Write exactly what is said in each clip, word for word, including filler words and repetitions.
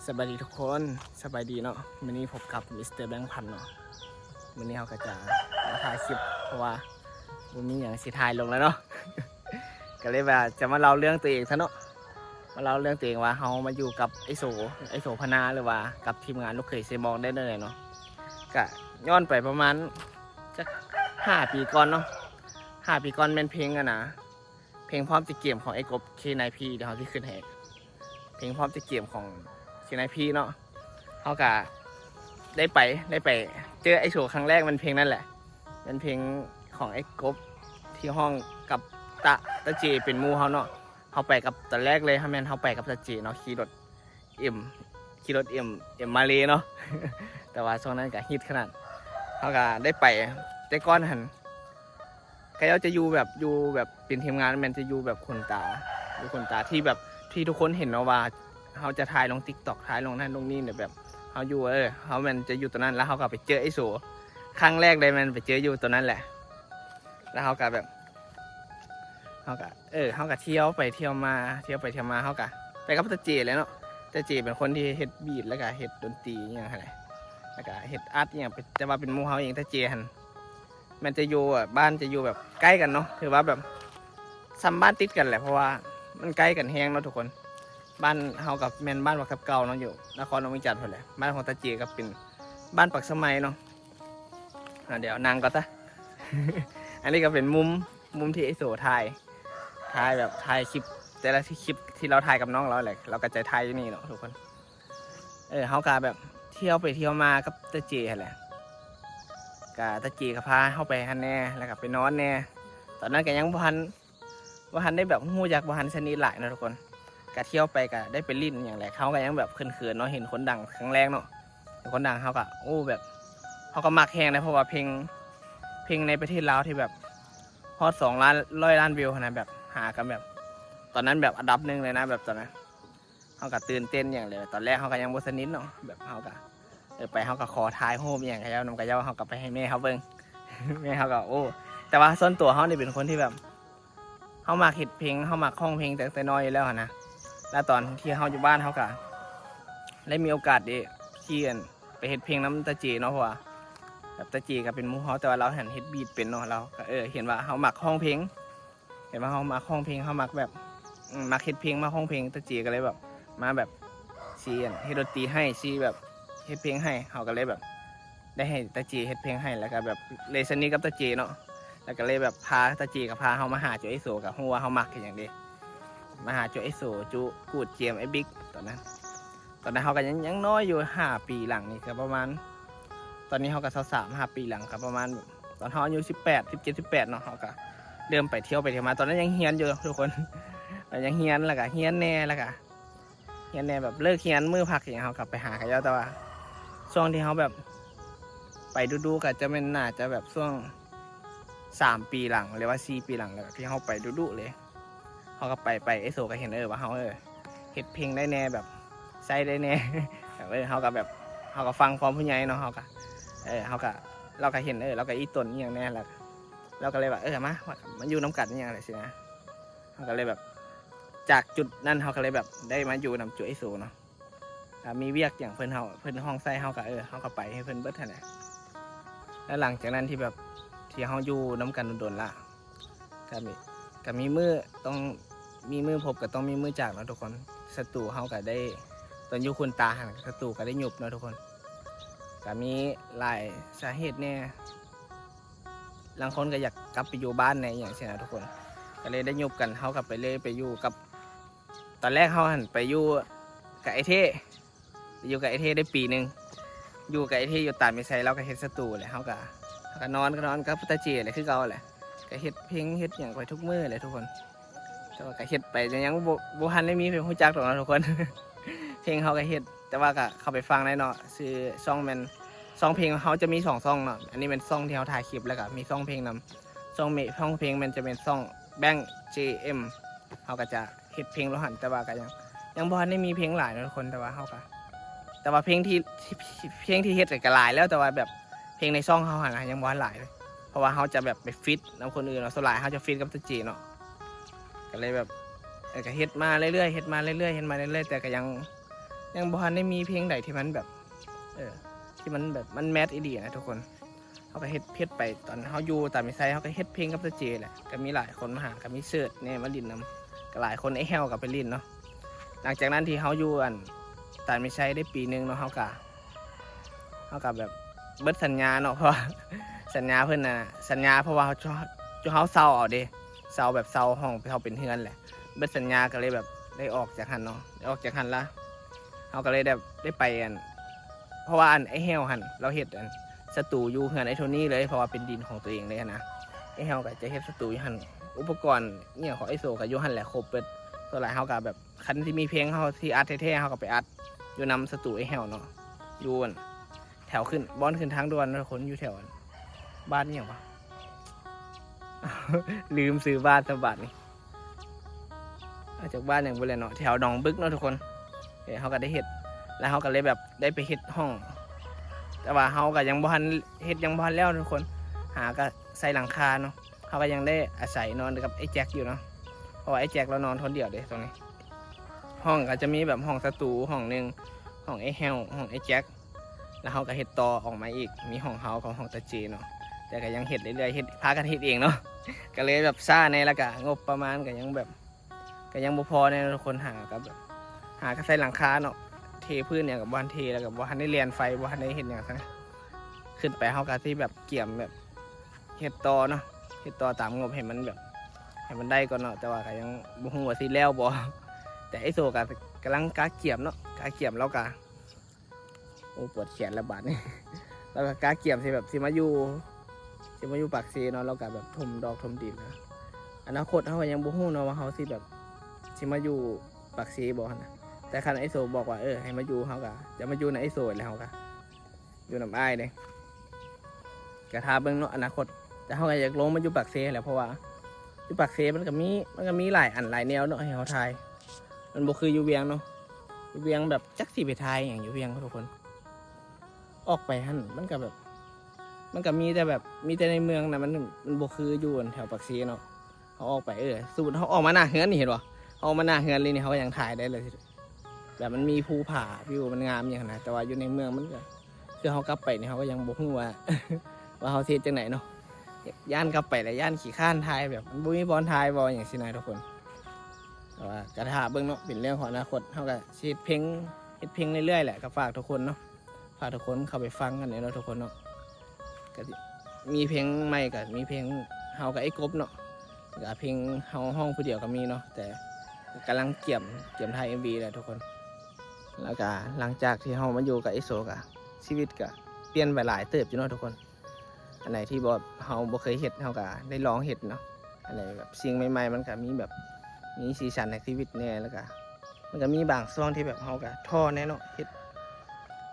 สบายดีทุกคน สบายดีเนาะ มื้อนี้พบกับมิสเตอร์แบงค์พันเนาะ มื้อนี้เฮาก็จะมาถ่ายคลิป เพราะว่าบ่มีหยังสิถ่ายลงแล้วเนาะ ก็เลยว่าจะมาเล่าเรื่องตัวเองซะเนาะ มาเล่าเรื่องตัวเองว่าเฮามาอยู่กับไอ้โส ไอ้โสพนา หรือว่ากับทีมงานลูกเขยเซมองได้แนวใดเนาะ ก็ย้อนไปประมาณจักห้าปีก่อนเนาะ ห้าปีก่อนแม่นเพลงอะนะ เพลงพร้อมจะเกมของไอ้กบ เคไนพี เดี๋ยวเฮาสิขึ้นให้ เพลงพร้อมจะเกมของ เคไนพี เนาะ เฮาก็ได้ไป ได้ไปเจอไอ้โสครั้งแรก มันเพลงนั่นแหละ เป็นเพลงของไอ้กบที่ฮ้องกับตะ ตะเจเป็นหมู่เฮาเนาะ เฮาไปกับ ตอนแรกเลย เฮาแม่นเฮาไปกับตะเจเนาะ ขี่รถเอ็ม ขี่รถเอ็ม เอ็มมาเลยเนาะ แต่ว่าช่วงนั้นก็ฮิตขนาด เฮาก็ได้ไป แต่ก่อนหั่น เขาเจ้าจะอยู่แบบ อยู่แบบเป็นทีมงาน แม่นจะอยู่แบบขนตา อยู่ขนตาที่แบบ ที่ทุกคนเห็นเนาะว่า เฮาจะถ่ายลง ติ๊กต็อก ถ่ายลงนั่นลงนี่เนี่ย แบบเฮาอยู่ เออ เฮาแม่นจะอยู่ตรงนั้น แล้วเฮาก็ไปเจอไอ้โส ครั้งแรกเลยแม่นไปเจออยู่ตรงนั้นแหละ แล้วเฮาก็แบบ เฮาก็ เออ เฮาก็เที่ยวไปเที่ยวมา เที่ยวไปเที่ยวมา เฮาก็ไปกับตาเจเลยเนาะ ตาเจเป็นคนที่เฮ็ดบีท แล้วก็เฮ็ดดนตรีอิหยังหั่นแหละ แล้วก็เฮ็ดอัดอิหยัง แต่ว่าเป็นหมู่เฮาเอง ตาเจหั่น แม่นจะอยู่ อะ บ้านจะอยู่แบบใกล้กันเนาะ ถือว่าแบบซ่ำบ้านติดกันแหละ เพราะว่ามันใกล้กันแฮงเนาะทุกคน บ้านเฮากับแม่นบ้านบักทับเก่าเนาะ อยู่นครหลวงเวียงจันทน์พู้นแหละ บ้านของตาเจก็เป็นบ้านปากสะไหมเนาะ อ่ะ เดี๋ยวนั่งก่อนซะ อันนี้ก็เป็นมุม มุมที่ไอ้โสถ่าย ถ่ายแบบถ่ายคลิป แต่ละคลิปที่เราถ่ายกับน้องเราแหละ เราก็จะถ่ายอยู่นี่เนาะทุกคน เออ เฮาก็แบบเที่ยวไปเที่ยวมากับตาเจหั่นแหละ ก็ตาเจก็พาเฮาไปหั่นแหน่ แล้วก็ไปนอนแหน่ ตอนนั้นก็ยังบ่ทัน บ่ทันได้แบบฮู้จัก บ่ทันสนิทหลายเนาะทุกคน ก็เที่ยวไปก็ได้ไปเล่นอิหยังแหละ เฮาก็ยังแบบเขินๆเนาะ เห็นคนดังครั้งแรกเนาะ เห็นคนดังเฮาก็ โอ้ แบบ เฮาก็มักแฮงนะ เพราะว่าเพลง เพลงในประเทศลาวที่แบบฮอดสองล้าน ร้อยล้านวิวหั่นนะ แบบหากันแบบ ตอนนั้นแบบอันดับหนึ่งเลยนะ แบบตอนนั้น เฮาก็ตื่นเต้นอิหยังเลย ตอนแรกเฮาก็ยังบ่สนิทเนาะ แบบเฮาก็ เออ ไปเฮาก็ขอถ่ายรูปอิหยังเขาเจ้านำเขาเจ้า เฮาก็ไปให้แม่เฮาเบิ่ง แม่เฮาก็ โอ้ แต่ว่าส่วนตัวเฮานี่เป็นคนที่แบบ เฮามักเฮ็ดเพลง เฮามักร้องเพลงตั้งแต่น้อยอยู่แล้วหั้นนะ แล้วตอนที่เฮาอยู่บ้านเฮาก็ได้มีโอกาสได้ ที่ อั่น ไปเฮ็ดเพลงนำตาเจเนาะ เพราะว่าแบบตาเจก็เป็นหมู่เฮา แต่ว่าลาวหั้นเฮ็ดบีทเป็นเนาะ ลาวก็ เออ เห็นว่าเฮามักร้องเพลง เห็นว่าเฮามักร้องเพลง เฮามักแบบ อืม มักเฮ็ดเพลง มักร้องเพลง ตาเจก็เลยแบบ มาแบบ สิ อั่น เฮ็ดดนตรีให้ สิแบบ เฮ็ดเพลงให้ เฮาก็เลยแบบ ได้ให้ตาเจเฮ็ดเพลงให้ แล้วก็แบบเลยสนิทกับตาเจเนาะ แล้วก็เลยแบบพา ตาเจก็พาเฮามาหาโจไอ้โส ก็ฮู้ว่าเฮามักคือหยังเด้ มาหาโจไอ้โส จุ กูด เจมส์ ไอ้บิ๊ก ตอนนั้น ตอนนั้นเฮาก็ยัง ยังน้อยอยู่ ห้าปีหลังนี่ก็ประมาณ ตอนนี้เฮาก็ซาวสาม ห้าปีหลังก็ประมาณ ตอนเฮาอายุสิบแปด สิบเจ็ด สิบแปดเนาะ เฮาก็เริ่มไปเที่ยวไปเที่ยวมา ตอนนั้นยังเรียนอยู่ทุกคน ตอนยังเรียน แล้วก็เรียนแหน่ แล้วก็เรียนแหน่ แบบเลิกเรียนมื้อพักอิหยังเฮาก็ไปหาเขาเจ้า แต่ว่าช่วงที่เฮาแบบไปดุๆก็จะแม่นน่าจะแบบช่วงสามปีหลัง หรือว่าสี่ปีหลังแล้วที่เฮาไปดุๆเลย เฮาก็ไป ไป ไอ้โสก็เห็น เออ ว่าเฮา เออ เฮ็ดเพลงได้แหน่ แบบใช้ได้แหน่ แบบ เออ เฮาก็แบบ เฮาก็ฟังความผู้ใหญ่เนาะ เฮาก็ เออ เฮาก็ ลาวก็เห็น เออ ลาวก็อีตนอิหยังแหน่ แล้วลาวก็เลยว่า เออ มา มา มาอยู่นำกันอิหยังแหละสินะ เฮาก็เลยแบบ จากจุดนั้นเฮาก็เลยแบบได้มาอยู่นำโจไอ้โสเนาะ ถ้ามีเวียกหยังเพิ่นเฮา เพิ่นฮ้องใส่เฮาก็ เออ เฮาก็ไปให้เพิ่นเบิดหั้นแหละ แล้วหลังจากนั้นที่แบบ ที่เฮาอยู่นำกันโดนๆละ ก็มี ก็มีมื้อต้อง มีมื้อพบก็ต้องมีมื้อจากเนาะทุกคน สตูเฮาก็ได้ ตอนอยู่ขนตาหั่น สตูก็ได้ยุบเนาะทุกคน ก็มีหลายสาเหตุแหน่ ลางคนก็อยากกลับไปอยู่บ้านแหน่อิหยังซี้นะทุกคน ก็เลยได้ยุบกัน เฮาก็ไปเลยไปอยู่กับ ตอนแรกเฮาหั่นไปอยู่กับไอ้เท่ ไปอยู่กับไอ้เท่ได้ปีหนึ่ง อยู่กับไอ้เท่อยู่ตามนิสัย ลาวก็เฮ็ดสตูแหละ เฮาก็ เฮาก็นอน ก็นอนกับตาเจแหละ คือเก่าแหละ ก็เฮ็ดเพลงเฮ็ดหยังไปทุกมื้อแหละทุกคน แต่ว่าก็เฮ็ดไปยังบ่ บ่ทันได้มีไผฮู้จักดอกเนาะทุกคน เพลงเฮาก็เฮ็ด แต่ว่าก็เข้าไปฟังได้เนาะ ชื่อช่องแม่น ช่องเพลงเฮาจะมีสองช่องเนาะ อันนี้เป็นช่องที่เฮาถ่ายคลิป แล้วก็มีช่องเพลงนำ ช่องเม ช่องเพลงมันจะเป็นช่องแบงค์ เจเอ็ม เฮาก็จะเฮ็ดเพลงลาวหั่น แต่ว่าก็ยัง ยังบ่ทันได้มีเพลงหลายเนาะทุกคน แต่ว่าเฮาก็ แต่ว่าเพลงที่ ที่ เพลงที่เฮ็ดก็หลายแล้ว แต่ว่าแบบเพลงในช่องเฮาหั่นนะยังบ่ทันหลายเลย เพราะว่าเฮาจะแบบไปฟีตนำคนอื่นเนาะ ส่วนหลายเฮาจะฟีตกับตาเจเนาะ ก็เลยแบบ เออ ก็เฮ็ดมาเรื่อยๆ เฮ็ดมาเรื่อยๆ เฮ็ดมาเรื่อยๆ แต่ก็ยัง ยังบ่ทันได้มีเพลงใดที่มันแบบ เออ ที่มันแบบมันแมทอีหลีนะทุกคน เฮาก็เฮ็ดเฮ็ดไป ตอนเฮาอยู่ตามนิสัยเฮาก็เฮ็ดเพลงกับตาเจแหละ ก็มีหลายคนมาหา ก็มีเสิร์ชแหน่มาหลิ้นนำ ก็หลายคน ไอ้แฮวก็ไปหลิ้นเนาะ หลังจากนั้นที่เฮาอยู่อันตามนิสัยได้ปีหนึ่งเนาะ เฮาก็ เฮาก็แบบเบิดสัญญาเนาะ เพราะว่า สัญญาเพิ่นน่ะ สัญญาเพราะว่าเฮา เฮาเซาเอาเด้ เซาแบบเซาห้องที่เฮาเป็นเฮือนแหละ เบิดสัญญาก็เลยแบบได้ออกจากหั่นเนาะ ได้ออกจากหั่นละ เฮาก็เลยแบบได้ไปอัน เพราะว่าอันไอ้แฮวหั่น ลาวเฮ็ดอันสตูอยู่เฮือนไอ้โทนี่เลย เพราะว่าเป็นดินของตัวเองเลยหั่นนะ ไอ้แฮวก็จะเฮ็ดสตูอยู่หั่น อุปกรณ์อิหยังของไอ้โสก็อยู่หั่นแหละ ครบเบิด ส่วนหลายเฮาก็แบบ คันที่มีเพลงเฮาที่อัดแท้ๆ เฮาก็ไปอัดอยู่นำสตูไอ้แฮวเนาะ อยู่อันแถวขึ้น บ่อนขึ้นทางด่วนเนาะทุกคน อยู่แถวอัน บ้านอิหยังวะ ลืมซื้อบ้านซะบาดนี้ มาจากบ้านหยังบ่แหละเนาะ แถวหนองบึกเนาะทุกคน เออ เฮาก็ได้เฮ็ด แล้วเฮาก็เลยแบบได้ไปเฮ็ดห้อง แต่ว่าเฮาก็ยังบ่ทันเฮ็ด ยังบ่ทันแล้วทุกคน หาก็ใส่หลังคาเนาะ เฮาก็ยังได้อาศัยนอนกับไอ้แจ็คอยู่เนาะ เพราะว่าไอ้แจ็คลาวนอนคนเดียวเด้ตรงนี้ ห้องก็จะมีแบบห้องสตูห้องหนึ่ง ห้องไอ้แฮว ห้องไอ้แจ็ค แล้วเฮาก็เฮ็ดต่อออกมาอีก มีห้องเฮากับห้องตาเจเนาะ แต่ก็ยังเฮ็ดเรื่อยๆ เฮ็ด พากันเฮ็ดเองเนาะ ก็เลยแบบช้าแหน่ แล้วก็งบประมาณก็ยังแบบ ก็ยังบ่พอแหน่ ทุกคน หาก็แบบ หาก็ใส่หลังคาเนาะ เทพื้นหยังก็บ่ทันเท แล้วก็บ่ทันได้แล่นไฟ บ่ทันได้เฮ็ดหยังซะ ขึ้นไปเฮาก็สิแบบเกียมแบบเฮ็ดต่อเนาะ เฮ็ดต่อตามงบให้มันแบบ ให้มันได้ก่อนเนาะ แต่ว่าก็ยังบ่ฮู้ว่าสิแล้วบ่ แต่ไอ้โสก็กำลังกะเกียมเนาะ กะเกียม แล้วก็ โอ้ ปวดแขนแล้วบาดนี้ แล้วก็กะเกียมสิแบบสิมาอยู่ สิมาอยู่ปากเซเนาะ แล้วก็แบบถมดอกถมดินนะ อนาคตเฮาก็ยังบ่ฮู้เนาะว่าเฮาสิแบบ สิมาอยู่ปากเซบ่หั่นนะ แต่คันไอ้โสบอกว่า เออ ให้มาอยู่ เฮาก็จะมาอยู่นำไอ้โสแหละ เฮาก็อยู่นำอ้ายเด้ ก็ถ้าเบิ่งเนาะ อนาคต แต่เฮาก็อยากลงมาอยู่ปากเซแหละ เพราะว่าอยู่ปากเซมันก็มี มันก็มีหลายอันหลายแนวเนาะให้เฮาถ่าย มันบ่คืออยู่เวียงเนาะ อยู่เวียงแบบจักสิไปถ่ายหยังอยู่เวียงทุกคน ออกไปหั่นมันก็แบบ มันก็มีแต่แบบ มีแต่ในเมืองนะ มัน มันบ่คืออยู่แถวปากเซเนาะ เฮาออกไป เออ สมมุติเฮาออกมาหน้าเฮือนนี่ เห็นบ่ เฮาออกมาหน้าเฮือนเลยนี่ เฮาก็ยังถ่ายได้เลย แบบมันมีภูผา วิวมันงามหยังนะ แต่ว่าอยู่ในเมืองมันก็ คือเฮากลับไปนี่ เฮาก็ยังบ่ฮู้ว่า ว่าเฮาสิเฮ็ดจั่งใดเนาะ ย้านกลับไปแล้วย้านขี้คร้านถ่าย แบบมันบ่มีบ่อนถ่ายบ่หยังซี้นะทุกคน แต่ว่าก็ถ้าเบิ่งเนาะ เป็นเรื่องของอนาคต เฮาก็สิเฮ็ดเพลง เฮ็ดเพลงเรื่อยๆแหละ ก็ฝากทุกคนเนาะ ฝากทุกคนเข้าไปฟังกันเด้อเนาะทุกคนเนาะ ก็สิมีเพลงใหม่ ก็มีเพลงเฮากับไอ้กบเนาะ แล้วก็เพลงเฮาฮ้องผู้เดียวก็มีเนาะ แต่กำลังเกียม เกียมถ่ายเอ็มวีแหละทุกคน แล้วก็หลังจากที่เฮามาอยู่กับไอ้โสก็ ชีวิตก็เปลี่ยนไปหลายเติบอยู่เนาะทุกคน อันไหนที่แบบเฮาบ่เคยเฮ็ด เฮาก็ได้ลองเฮ็ดเนาะ อันไหนแบบสิ่งใหม่ๆ มันก็มีแบบ มีสีสันในชีวิตแหน่ แล้วก็ มันก็มีบางช่วงที่แบบเฮาก็ท้อแหน่เนาะ เฮ็ด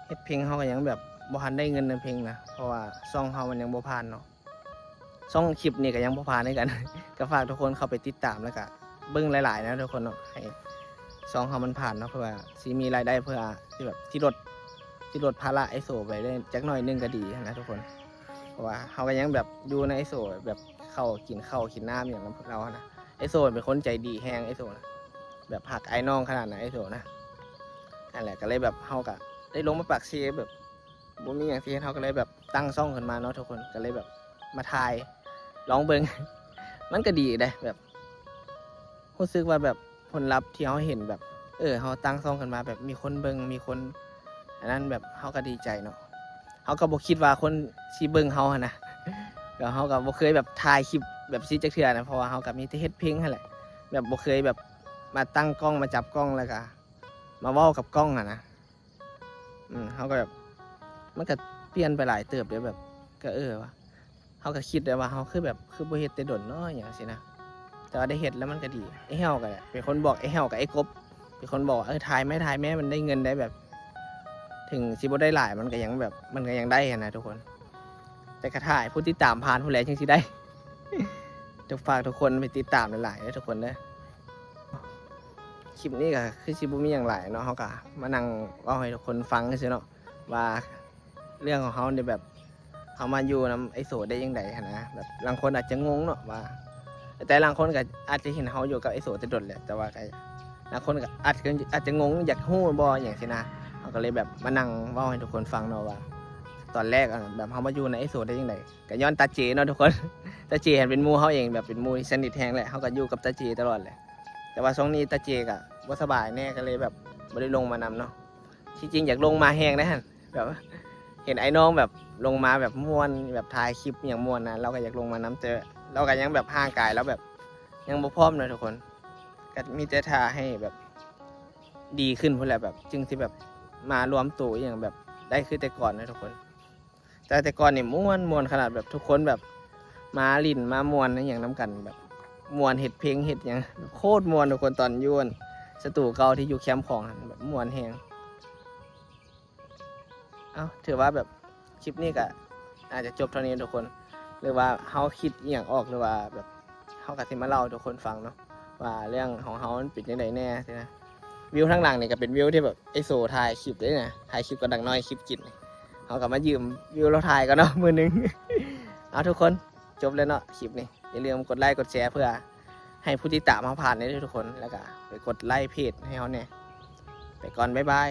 เฮ็ดเพลงเฮาก็ยังแบบบ่ทันได้เงินนำเพลงนะ เพราะว่าช่องเฮามันยังบ่ผ่านเนาะ ช่องคลิปนี่ก็ยังบ่ผ่านคือกัน ก็ฝากทุกคนเข้าไปติดตาม แล้วก็เบิ่งหลายๆนะทุกคนเนาะ ให้ช่องเฮามันผ่านเนาะ เพื่อสิมีรายได้ เพื่อที่แบบที่ลด ที่ลดภาระไอ้โสไปได้จักหน่อยหนึงก็ดีนะทุกคน เพราะว่าเฮาก็ยังแบบอยู่นำไอ้โสแบบเข้ากินข้าวกินน้ำหยังนำพวกเรานะ ไอ้โสเป็นคนใจดีแฮง ไอ้โสนะ แบบฮักอ้ายน้องขนาดนั้น ไอ้โสนะ นั่นแหละ ก็เลยแบบเฮาก็ได้ลงมาปากเซแบบบ่มีหยังสิเฮ็ด เฮาก็เลยแบบตั้งช่องขึ้นมาเนาะทุกคน ก็เลยแบบมาถ่ายลองเบิ่ง มันก็ดีเด้ แบบรู้สึกว่าแบบผลลัพธ์ที่เฮาเห็นแบบ เออ เฮาตั้งช่องขึ้นมาแบบมีคนเบิ่ง มีคนอันนั้น แบบเฮาก็ดีใจเนาะ เฮาก็บ่คิดว่าคนสิเบิ่งเฮาหั้นนะ แล้วเฮาก็บ่เคยแบบถ่ายคลิปแบบซี้จักเทื่อนะ เพราะว่าเฮาก็มีแต่เฮ็ดเพลงหั้นแหละ แบบบ่เคยแบบมาตั้งกล้อง มาจับกล้อง แล้วก็มาเว้ากับกล้องหั้นนะ อืม เฮาก็แบบ มันก็เปลี่ยนไปหลายเติบเด้ แบบ ก็เออว่ะ เฮาก็คิดได้ว่าเฮาคือแบบ คือบ่เฮ็ดแต่ดนเนาะ หยังซี้นะ แต่ว่าได้เฮ็ดแล้วมันก็ดี ไอ้แฮวก็เป็นคนบอก ไอ้แฮวกับไอ้กบ เป็นคนบอกว่า เออ ถ่ายแม่ ถ่ายแม่ มันได้เงินได้แบบ ถึงสิบ่ได้หลาย มันก็ยังแบบ มันก็ยังได้หั้นนะทุกคน แต่ก็ถ่ายผู้ติดตามผ่านพู้นแหละจั่งสิได้ จะฝากทุกคนไปติดตามหลายๆเด้อทุกคนเด้อ คลิปนี้ก็คือสิบ่มีหยังหลายเนาะ เฮาก็มานั่งเว้าให้ทุกคนฟังซื่อๆเนาะ ว่าเรื่องของเฮานี่แบบ เฮามาอยู่นำไอ้โสได้จั่งใดหั้นนะ แบบลางคนอาจจะงงเนาะว่า แต่ลางคนก็อาจจะเห็นเฮาอยู่กับไอ้โสแต่ดนแหละ แต่ว่าก็ บางคนก็อาจจะ อาจจะงง อยากฮู้บ่ หยังซี้นะ เฮาก็เลยแบบมานั่งเว้าให้ทุกคนฟังเนาะว่า ตอนแรกอะ แบบเฮามาอยู่ในไอโซได้จั่งใด ก็ย้อนตาเจเนาะทุกคน ตาเจหั้นเป็นหมู่เฮาเอง แบบเป็นหมู่ที่สนิทแฮงแหละ เฮาก็อยู่กับตาเจตลอดแหละ แต่ว่าช่วงนี้ตาเจก็บ่สบายแน่ ก็เลยแบบบ่ได้ลงมานำเนาะ ที่จริงอยากลงมาแฮงนะหั่น แบบเห็นไอ้น้องแบบลงมาแบบม่วน แบบถ่ายคลิปอย่างม่วนนะ เราก็อยากลงมานำ แต่เราก็ยังแบบร่างกายเราแบบยังบ่พร้อมนะทุกคน ก็มีแต่ถ่าให้แบบดีขึ้นพู้นแหละ แบบจึงสิแบบมารวมตัวอหย่างแบบได้คือแต่ก่อนนะทุกคน แต่แต่ก่อนนี่ม่วน ม่วนขนาดแบบทุกคนแบบมาหลิ้นมาม่วนอหย่างนำกัน แบบม่วนเฮ็ดเพลงเฮ็ดหยัง แบบโคตรม่วนทุกคน ตอนอยู่อันสตูเก่าที่อยู่แคมป์ของหั่น แบบม่วนแฮง เอ้า ถือว่าแบบคลิปนี้ก็อาจจะจบเท่านี้ทุกคน หรือว่าเฮาคิดอหย่างออก หรือว่าแบบเฮาก็สิมาเล่าให้ทุกคนฟังเนาะ ว่าเรื่องของเฮามันเป็นจั่งใดแน่ซี้นะ วิวทางหลังนี่ก็เป็นวิวที่แบบไอโซถ่ายคลิปเด้นะ ถ่ายคลิปกับดักน้อยคลิปกิน เฮาก็มายืมวิวลาวถ่ายก่อนเนาะ มื้อหนึ่ง เอาทุกคน จบแล้วเนาะคลิปนี้ อย่าลืมกดไลค์กดแชร์เพื่อให้ผู้ติดตามเฮาผ่านเด้อทุกคน แล้วก็ไปกดไลค์เพจให้เฮาแน่ ไปก่อน บ๊ายบาย